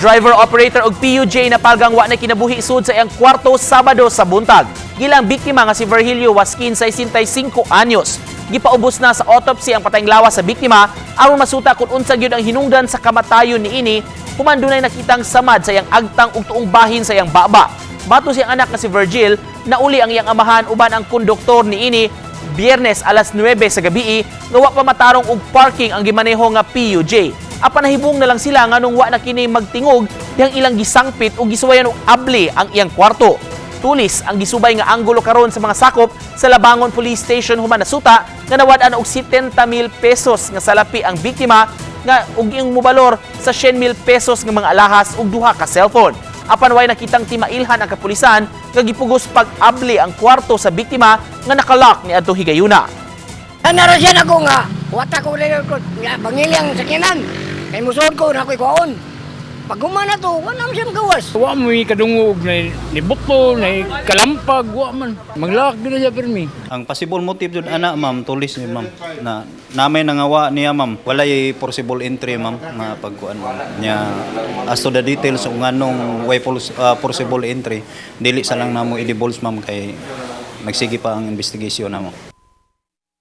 Driver operator og PUJ na palgang wa na kinabuhi sud sa iyang kwarto Sabado sa buntag. Gilang biktima nga si Virgilio Waskin, 65 anyos. Gipaubos na sa autopsy ang patayng lawas sa biktima aron masuta kung unsa gyud ang hinungdan sa kamatayon niini, human dunay nakitang samad sa iyang agtang ug tuong bahin sa iyang baba. Batok sa iyang anak nga si Virgil, nauli ang iyang amahan uban ang konduktor niini Biyernes alas 9 sa gabi nga wa pa matarong og parking ang gimaneho nga PUJ. Apan nahibong na lang sila nganong wa na kini magtingog dihang ilang gisangpit ug gisuwayan og abli ang iyang kwarto. Tulis ang gisubay nga anggulo karon sa mga sakop sa Labangon Police Station human nasuta nga nawad-an og 70,000 pesos nga salapi ang biktima nga ug iyang mobalor sa 100,000 pesos nga mga alahas ug duha ka cellphone. Apan way nakitang timailhan ang kapulisan nga gipugos pag-abli ang kwarto sa biktima nga nakalock ni adto higayuna. Ano siya na ko nga, wata ko rin ko, nga bangili ang sakyanan. Kay musuod ko, na ako'y kuhaon. Pag gumana to, wala man siya magawas. Wa mo kadungog na ni buto, na kalampag, wa man. Maglak gyud na siya pirmi. Ang possible motive jud ana, ma'am, tulis ni ma'am na namay nangawa niya, ma'am. Walay possible entry, ma'am, nga pagkuan, ma'am. Nya as to the details kung anong way possible entry, dili sa lang namo i-divulge, ma'am, kay nagsige pa ang investigation namo.